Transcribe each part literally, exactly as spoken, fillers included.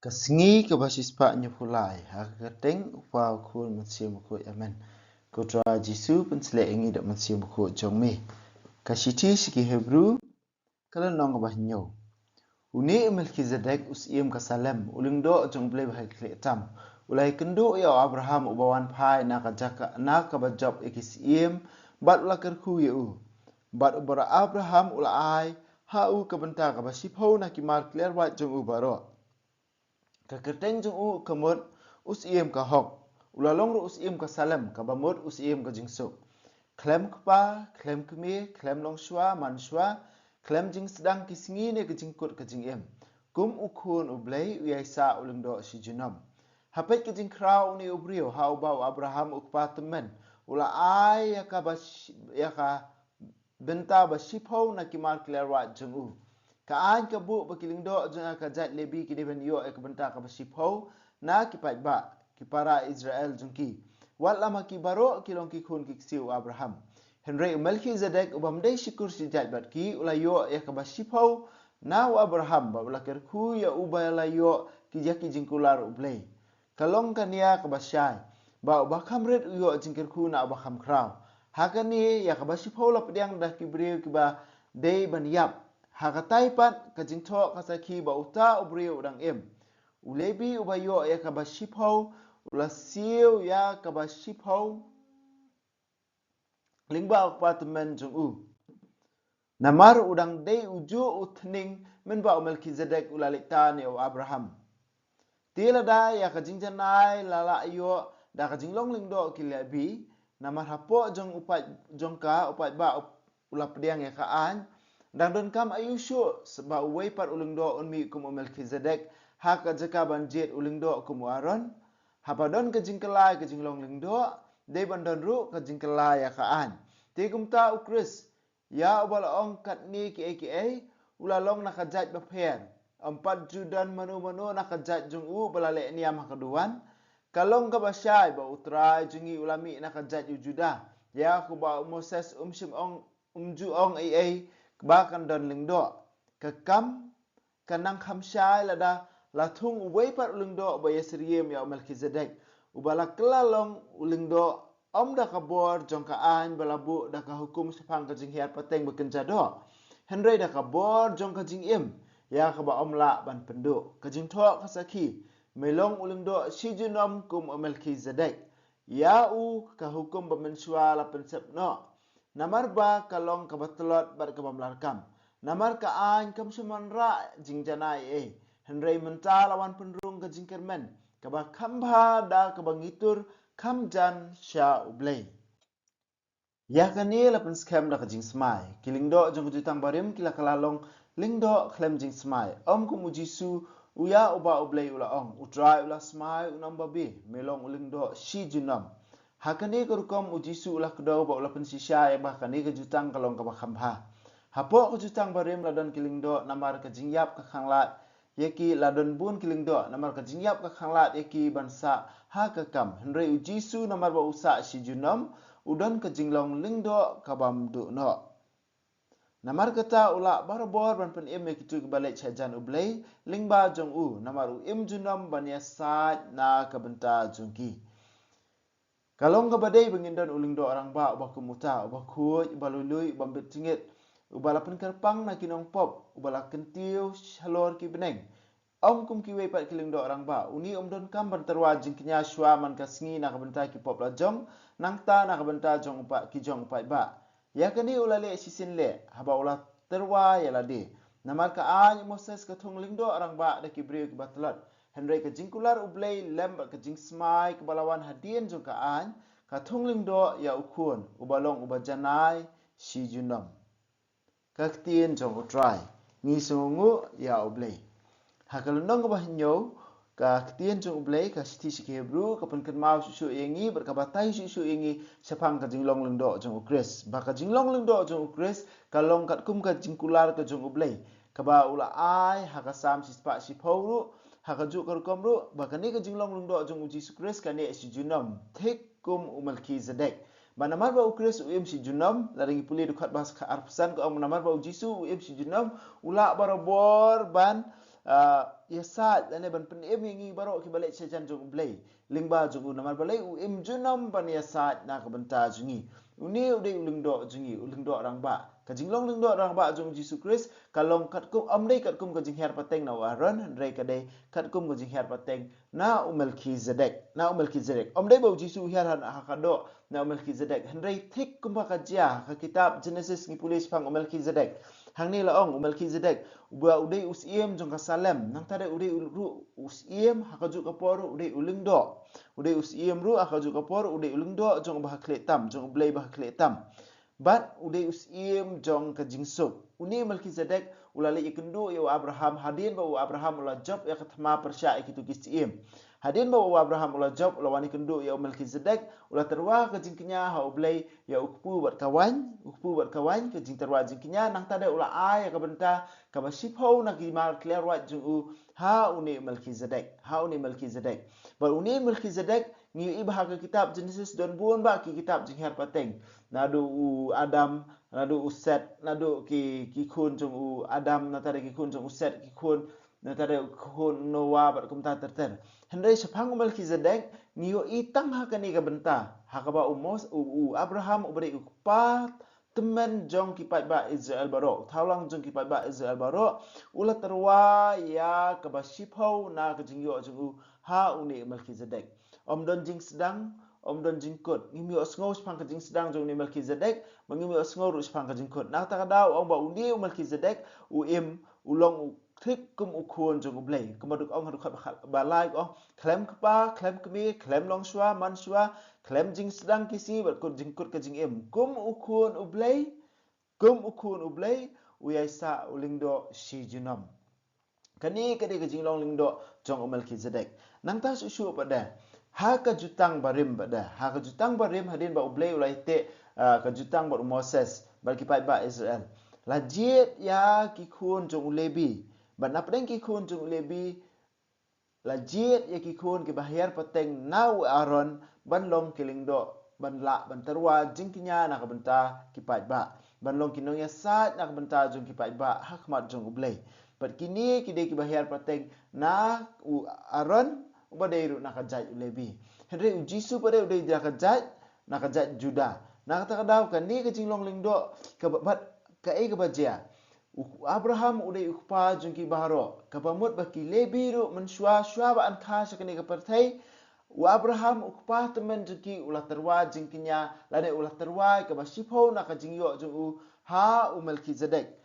Ka sngi kaba shispah hynñiewphew lai, ha ka kyrteng u Kpa, u Khun, u Mynsiem Bakhuid. Amen. Ko Trai Jisu, pynshlei ïa ngi da u Mynsiem Bakhuid jong me. Ka shithi sha ki Hebru, ka lynnong kaba hynñiew. Une u Melkhizedek u syiem ka Salem, u lyngdoh jong U Blei ba ha khlieh tam, u la ïakynduh ïa u Abraham uba wan phai na ka jaka, na kaba jop ïa ki syiem, bad u la kyrkhu ïa u. Bad u baroh Abraham u la ai ha u ka bynta kaba shiphew na ki mar kliar wait jong u baroh. Ka kyrteng jong u ka mut u syiem ka hok. U la long ruh u syiem ka Salem, kaba mut u syiem ka jingsuk. Khlem kpa, khlem kmie, khlem longshuwa manshuwa, khlem jingsdang ki sngi ne ka jingkut ka jingim, kum u Khun U Blei u ïaisah u lyngdoh shi junom. Ha peit ka jingkhraw une u briew ha uba u Abraham u kpa tymmen u la ai ïa ka ba shi-, ïa ka bynta ba shiphew na ki mar kliar wait jong u. Ka aiñ ka buh ba ki lyngdoh jong ka jait Lebi ki dei ban ïoh ïa ka bynta kaba shiphew na ki paidbah, ki para Israel jong ki, wat la ma ki baroh ki long ki khun ki ksiew u Abraham. Hynrei u Melkhizedek, uba ym dei shi kur shi jait bad ki, u la ïoh ïa kaba shiphew na u Abraham, bad u la kyrkhu ïa uba la ïoh ki, ïa ki jingkular U Blei. Ka long ka nia kaba shai ba uba kham rit u ïoh jingkyrkhu na uba kham khraw. Ha kane, ïa kaba shiphew la pdiang da ki briew kiba dei ban ïap. Ha katai pat, ka jingthoh ka sakhi ba uta u briew u dang im. U Lebi uba ïoh ïa kaba shiphew u la siew ïa kaba shiphew lyngba u kpa tymmen jong u. Namar u dang dei u juh u tneng mynba u Melkhizedek u la leit tan ïa u Abraham. Te lada ïa ka jingjanai la lah ïoh da ka jinglong lyngdoh ki Lebi, namar hapoh jong u paid, jong ka u paidbah u la pdiang ïa ka aiñ, dang donkam aïu shuh shuh ba uwei pat u lyngdoh un mih kum u Melkhizedek ha ka jaka ban jied u lyngdoh kum u Aaron? Haba don ka jingkylla ïa ka jinglong lyngdoh, dei ban don ruh ka jingkylla ïa ka aiñ. Te kumta u Khrist, ïa uba la ong katne kiei kiei, u la long na ka jait bapher. Ym pat ju don mano mano na ka jait jong u ba la leh niam ha ka duwan. Ka long kaba shai ba u Trai jong ngi u la mih na ka jait u Judah. Ïa kaba u Moses um shym ong, um ju ong ei ei ba kan don lyngdoh. Ka kam ka nang kham shai lada la thung uwei pat u lyngdoh ba ïasyriem ïa u Melkhizedek, uba la kylla long u lyngdoh, ym da ka bor jong ka aiñ ba la buh da ka hukum shaphang ka jinghiar pateng ba kynja doh, hynrei da ka bor jong ka jingim, ïa kaba ym lah ban pynduh. Ka jingthoh ka sakhi, me long u lyngdoh shi junom kum u Melkhizedek. Ïa u ka hukum ba mynshuwa la pynsep noh, namar ba ka long kaba tlot bad kaba mlarkam. Namar ka aiñ kam shym wanrah jingjanai ei, hynrei mynta la wan pynrung ka jingkyrmen kaba kham bha da kaba ngi tur kham jan sha U Blei. Ïa kane la pynskhem da ka jingsmai. Ki lyngdoh jong ka jutang barim ki la kylla long lyngdoh khlem jingsmai, ym kum u Jisu, u ïa uba U Blei u la ong, U Trai u la smai u nam babe, me long u lyngdoh shi junom. Ha kane ka rukom u Jisu u la kdew bad u la pynshisha ïa ba kane ka jutang ka long kaba kham bha. Hapoh ka jutang barim la don ki lyngdoh namar ka jingïap ka khanglad ïa ki, la don bun ki lyngdoh namar ka jingïap ka khanglad ïa ki ban sah ha ka kam. Hynrei u Jisu namar ba u sah shi junom, u don ka jinglong lyngdoh ka bym duh noh. Namar kata u lah barabor ban pynim ïa kito kiba leit sha jan U Blei lyngba jong u, namar u im junom ban ïasaid na ka bynta jong ki. Ka long kaba dei ba ngin don u lyngdoh rangbah uba kum uta, uba khuid, uba lui lui, uba bit jingit, uba la pynkyrpang na ki nongpop, uba la kyntiew shalor ki bneng. Ym kum kiwei pat ki lyngdoh rangbah, une um donkam ban tyrwa jingkñia shuwa man ka sngi na ka bynta ki pop la jong, nangta na ka bynta jong u pa-, ki jong u paidbah. Ïa kane u la leh shisien leh, haba u la tyrwa ïa lade. Namar ka aiñ u Moses ka thung lyngdoh rangbah da ki briew kiba tlot. Hynrei ka jingkular U Blei lem bad ka jingsmai kaba la wan hadien jong ka aiñ, ka thung lyngdoh ïa u Khun, uba long uba janai shi junom. Ka ktien jong U Trai. Ngi sngewnguh ïa U Blei. Ha ka lynnong kaba hynñiew, ka ktien jong U Blei, ka shithi sha ki Hebru, ka pynkynmaw shuh shuh ïa ngi, bad ka batai shuh shuh ïa ngi shaphang ka jinglong lyngdoh jong u Khrist. Ba ka jinglong lyngdoh jong u Khrist ka long katkum ka jingkular ka jong U Blei, kaba u la ai ha ka Salm shispah shiphew ruh, ha kajuh ka rukom ruh, ba kane ka jinglong lyngdoh jong u Jisu Khrist ka neh shi junom, thik kum u Melkhizedek. Ba namar ba u Khrist u im shi junom, lada ngi pule dkhot ba khatar phew san ka ong, namar ba u Jisu u im shi junom, u lah barabor ban ah, ïasaid lane ban pynim ïa ngi baroh kiba leit shajan jong U Blei lyngba jong u. Namar balei? U im junom ban ïasaid na ka bynta jong ngi. Une u dei u lyngdoh jong ngi, u lyngdoh rangbah. Ka jinglong lyngdoh rangbah jong U Jisu Khrist ka long katkum, ym dei katkum ka jinghiar pateng na u Aaron, hynrei ka dei katkum ka jinghiar pateng na u Melkhizedek, na u Melkhizedek. Ym dei ba U Jisu u hiar ha, ha ka doh na u Melkhizedek, hynrei thik kumba ka jia ha ka kitab Genesis ngi pule shaphang u Melkhizedek. Hangne la ong u Melkhizedek, uba u dei u syiem jong ka Salem, nangta dei u dei u ruh u syiem, ha kajuh ka por u dei u lyngdoh. U dei u syiem ruh, ha kajuh ka por u dei u lyngdoh jong u Bahakhlieh Tam, jong U Blei Bahakhlieh Tam. Bad u dei u syiem jong ka jingsuk. Une Melkhizedek u la leit ïakynduh ïa u Abraham hadien ba u Abraham u la jop ïa ka thma pyrshah ïa kito ki syiem. Hadien ba u Abraham u la jop, u la wan ïakynduh ïa u Melkhizedek, u la tyrwa ka jingkñia ha U Blei ïa u kpu bad ka waiñ, u kpu bad ka waiñ, ka jingtyrwa jingkñia, nangta dei u la ai ïa ka bynta kaba shiphew na ki mar kliar wait jong u ha une u Melkhizedek, ha une u Melkhizedek. Bad une u Melkhizedek ngi ïohi ba ha ka kitab Genesis don bun bah ki kitab jinghiar pateng. Naduh u Adam, naduh u Set, naduh ki, ki khun jong u Adam, nangta dei ki khun jong u Set, ki khun, nangta dei ki khun Noah bad kumta ter ter. Hynrei shaphang u Melkhizedek ngi ïohi tang ha kane ka bynta, ha kaba u Mos-, u, u Abraham uba dei u kpa tymmen jong ki paidbah Israel baroh, u thawlang jong ki paidbah Israel baroh, u la tyrwa ïa kaba shiphew na ka jingïoh jong u ha une u Melkhizedek. Ym don jingsdang, ym don jingkut. Ngim ïohsngew shaphang ka jingsdang jong une u Melkhizedek, bad ngim ïohsngew ruh shaphang ka jingkut. Na kata ka daw ong ba une u Melkhizedek u im, u long u thik kum u khun jong U Blei. Kumba duk ong ha dkhot ba lai, ong, khlem kpa, khlem kmie, khlem longshuwa, manshuwa, khlem jingsdang ki sngi bad kut jingkut ka jingim. Kum u khun U Blei, kum u khun U Blei, u ïaisah u lyngdoh shi junom. Kane ka dei ka jinglong lyngdoh jong u Melkhizedek. Nangta shuh shuh pat de, ha ka jutang barim pat de, ha ka jutang barim hadien ba U Blei u la ïateh, ah, ka jutang bad u Moses bad ki paidbah Israel, la jied ïa ki khun jong u Lebi. Bad napdeng ki khun jong u Lebi, la jied ïa ki khun kiba hiar pateng na u Aaron ban long ki lyngdoh, ban lah ban tyrwa jingkñia na ka bynta ki paidbah, ban long ki nongïasaid na ka bynta jong ki paidbah ha khmat jong U Blei. Bad kine ki dei kiba hiar pateng na u Aaron uba dei ruh na ka jait u Lebi. Hynrei U Jisu pat de u dei na ka jait, na ka jait Juda. Na kata ka daw kane ka jinglong lyngdoh kaba, bad kaei kaba jia? U Abraham u dei u kpa jong ki baroh. Kaba mut ba ki Lebi ruh mynshuwa, shuwa ba an kha sha kane ka pyrthei, u Abraham u kpa tymmen jong ki u la tyrwa jingkñia, lane u la tyrwa kaba shiphew na ka jingïoh jong u ha u Melkhizedek.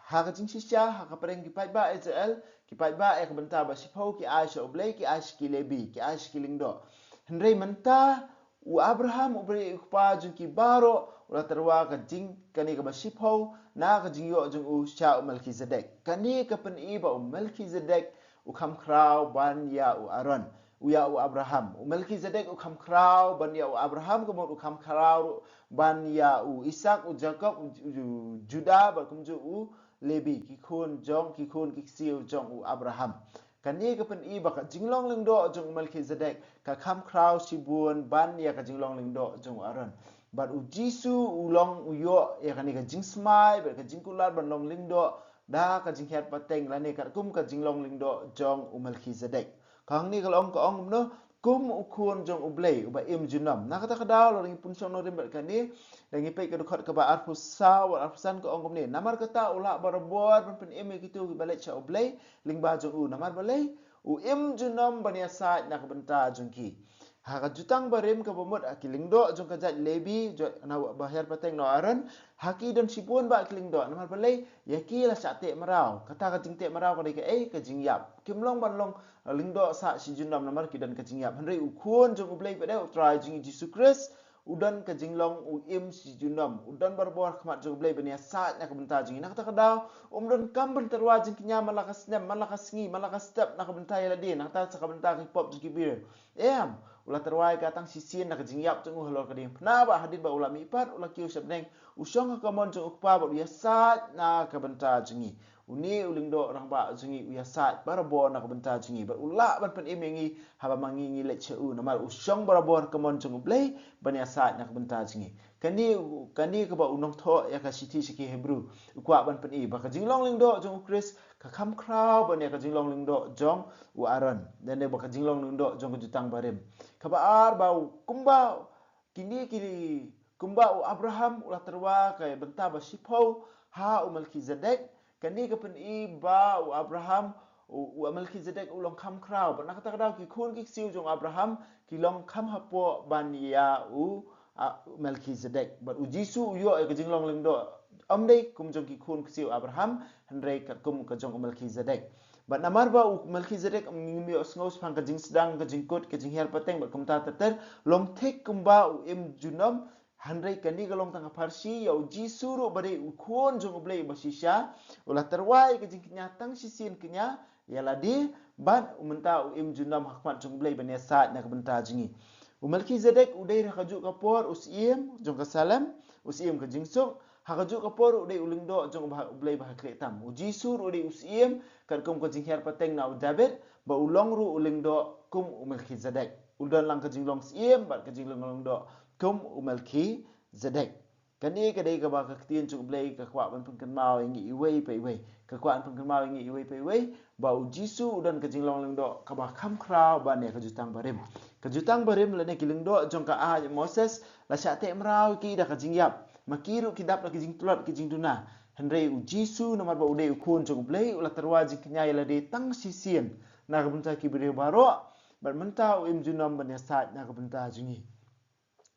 Ha ka jingshisha, ha ka pyrshah ki paidbah Israel, ki paidbah ïa ka bynta ba shiphew ki ai sha U Blei, ki ai sha ki Lebi, ki ai sha ki lyngdoh. Hynrei mynta u Abraham uba dei u kpa jong ki baroh u la tyrwa ka jing, kane kaba shiphew na ka jingïoh jong u sha u Melkhizedek. Kane ka pyni ba u Melkhizedek u kham khraw ban ïa u Aaron, u ïa u Abraham. U Melkhizedek u kham khraw ban ïa u Abraham, ka mut u kham khraw ruh ban ïa u Isak, u Jakob, u, u Juda, bad kumjuh u Lebi, ki khun jong, ki khun ki ksiew jong u Abraham. Kane ka pyni ba ka jinglong lyngdoh jong u Melkhizedek ka kham khraw shibun ban ïa ka jinglong lyngdoh jong u Aaron. Bad U Jisu u long u ïoh ïa kane ka jingsmai bad ka jingkular ban long lyngdoh da ka jinghiar pateng lane katkum ka jinglong lyngdoh jong u Melkhizedek. Ka hangne ka la ong, ka ong kumno? Kum u khun jong U Blei uba im junom. Na kata ka daw, lada ngi pynshong nongrim bad kane, lada ngi peit ka dkhot kaba arphew saw bad arphew san, ka ong kumne: Namar kata u lah barabor ban pynim ïa kito kiba leit sha U Blei lyngba jong u. Namar balei? U im junom ban ïasaid na ka bynta jong ki. Ha ka jutang barim kaba mut ha ki lyngdoh jong ka jait Lebi, jong, na u ba hiar pateng na u Aaron, ha ki don shibun bah ki lyngdoh. Namar balei? Ïa ki la shah teh mraw. Kata ka jingteh mraw ka dei kaei? Ka jingïap. Kim long ban long lyngdoh sah shi junom namar ki don ka jingïap. Hynrei u khun jong U Blei pat de, U Trai jong ngi Jisu Khrist, u don ka jinglong u im shi junom. U don barabor ha khmat jong U Blei ban ïasaid na ka bynta jong ngi. Na kata ka daw, um donkam ban tyrwa jingkñia man la ka snem, man la ka sngi, man la ka step na ka bynta ïa lade, na kata sa ka bynta ki pop jong ki briew. Em, u la tyrwa ïa ka tang shisien na ka jingïap jong u halor ka diengphna, bad hadien ba u la mihpat, u la kiew sha bneng, u shong ha ka mon jong U Kpa bad u ïasaid na ka bynta jong ngi. Une u lyngdoh rangbah jong ngi u ïasaid barabor na ka bynta jong ngi. Bad u lah ban pynim ïa ngi haba ma ngi ngi leit sha u. Namar u shong barabor ka mon jong U Blei ban ïasaid na ka bynta jong ngi. Kane, kane kaba u nongthoh ïa ka shithi sha ki Hebru u kwah ban pyni ba ka jinglong lyngdoh jong U Khrist ka kham khraw ban ïa ka jinglong lyngdoh jong u Aaron. Lane ba ka jinglong lyngdoh jong ka jutang barim. Kaba ar ba u kumba kine, kine, kumba u Abraham u la tyrwa ka bynta ba shiphew ha u Melkhizedek. Kane ka pyni ba u Abraham, u, u Melkhizedek u long kham khraw. Bad na kata ka daw ki khun ki ksiew jong u Abraham ki long kham hapoh ban ïa u, a, Melkhizedek. Bad U Jisu u ïoh ïa ka jinglong lyngdoh ym dei kum jong ki khun ksiew Abraham, hynrei katkum ka jong u Melkhizedek. Bad namar ba u Melkhizedek, ngim ïohsngew shaphang ka jingsdang, ka jingkut, ka jinghiar pateng bad kumta ter ter, long thik kumba u im junom, hynrei kane ka long tang ka pharshi. Ïa U Jisu ruh ba dei u Khun jong U Blei ba shisha, u la tyrwa ïa ka jingkñia tang shisien kñia ïa lade, bad u mynta u im junom ha khmat jong U Blei ban ïasaid na ka bynta jong ngi. U Melkhizedek u dei ha kajuh ka por u syiem jong ka Salem, u syiem ka jingsuk, ha kajuh ka por u dei u lyngdoh jong U Blei ba ha khlieh tam. U Jisu ruh u dei u syiem katkum ka jinghiar pateng na u David, bad u long ruh u lyngdoh kum u Melkhizedek. U don lang ka jinglong syiem bad ka jinglong lyngdoh kum u Melkhizedek. Kane ka dei kaba ka ktien jong U Blei ka kwah ban pynkynmaw ïa ngi iwei pa iwei. Ka kwah ban pynkynmaw ïa ngi iwei pa iwei ba U Jisu u don ka jinglong lyngdoh kaba kham khraw ban ïa ka jutang barim. Ka jutang barim lane ki lyngdoh jong ka aiñ Moses la shah teh mraw ïa ki da ka jingïap. Ma ki ruh ki dap da ki jingtlot ki jingduna. Hynrei U Jisu namar ba u dei u Khun jong U Blei u la tyrwa jingkñia ïa lade tang shisien na ka bynta ki briew baroh. Bad mynta u im junom ban ïasaid na ka bynta jong ngi.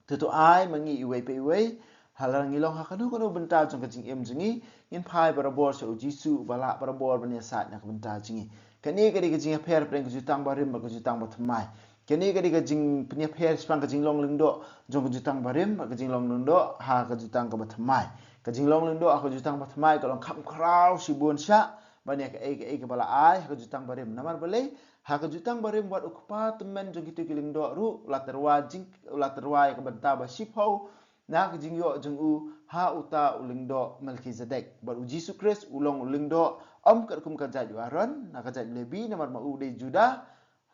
Te to ai ma ngi iwei pa iwei, ha la ngi long ha kano kano bynta jong ka jingim jong ngi, ngin phai barabor sha U Jisu uba lah barabor ban ïasaid na ka bynta jong ngi. Kane ka dei ka jingïapher pyrshah ka jutang barim bad ka jutang bathymmai. Kane ka dei ka jingpynïapher shaphang ka jinglong lyngdoh jong ka jutang barim bad ka jinglong lyngdoh ha ka jutang kaba thymmai. Ka jinglong lyngdoh ha ka jutang bathymmai ka long kham khraw shibun shah ban ïa kaei kaei kaba la ai ha ka jutang barim. Namar balei? Ha ka jutang barim wat u kpa tymmen jong kito ki lyngdoh ruh u la tyrwa jing, u la tyrwa ïa ka bynta ba shiphew na ka jingïoh jong u ha uta u lyngdoh Melkhizedek. Bad U Jisu Khrist u long u lyngdoh ym katkum ka jait u Aaron, na ka jait Lebi, namar ma u dei Judah,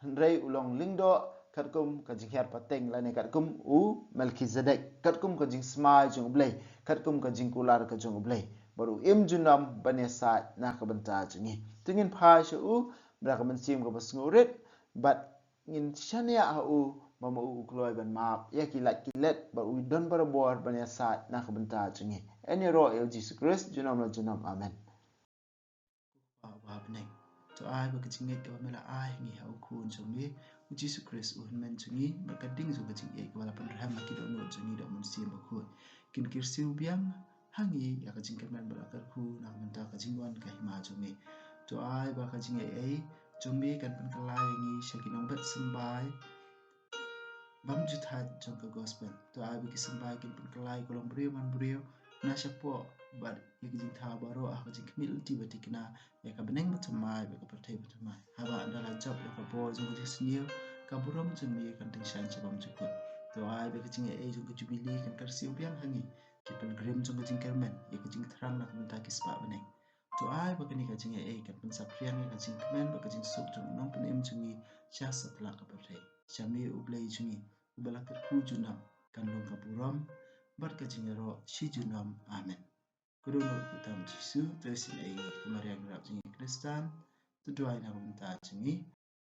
hynrei u long lyngdoh katkum ka jinghiar pateng lane katkum u Melkhizedek, katkum ka jingsmai jong U Blei, katkum ka jingkular ka jong U Blei. Bad u im junom ban ïasaid na ka bynta jong ngi. Te ngin phai sha u da ka mynsiem kaba sngewrit, bad ngin shaniah ha u ba ma u u kloi ban map ïa ki lait ki let, bad u don barabor ban ïasaid na ka bynta jong ngi. Yn ïaroh ïa U Jisu Khrist junom la junom. Amen. Ko Kpa uba ha bneng, to ai ba ka jingngeit kaba me la ai ha ngi ha u Khun jong me U Jisu Khrist u hynmen jong ngi, bad ka ding jong ka jingïeit kaba la pynrhem ha ki dohnud jong ngi da u Mynsiem Bakhuid kin kyrsiew biang ha ngi ïa ka jingkyrmen bad la kyrkhu na ka bynta ka jingwan ka hima jong me. To ai ba ka jingaiei jong me kan pynkylla ïa ngi sha ki nongbet symbai bymjukut jong ka gospel. To ai ba ki symbai kin pynkylla ïa ka longbriew manbriew na shapoh bad ïa ki jingthaw baroh ha ka jingkhmih lynti ba thikna ïa ka bneng bathymmai bad ka pyrthei bathymmai. Haba ynda la jop ïa ka bor jong ka jingsniew, ka burom jong me kan tyngshaiñ sha bymjukut. To ai ba ka jingaiei jong ka jubili kan kyrsiew biang ha ngi, ki pilgrim jong ka jingkyrmen ïa ka jingthrang na ka bynta ki spah bneng. To ai ba kane ka jingaiei kan pynsaphriang ïa ka jingkmen bad ka jingsuk jong u Nongpynim jong ngi sha satlak ka pyrthei. Sha me U Blei jong ngi uba la kyrkhu junom, kan long ka burom bad ka jingïaroh shi junom. Amen. Ka dohnud kata U Jisu, to isynei ïa ngi. Ko Maria Nongrep jong ngi Khristan, to duwai na ka bynta jong ngi.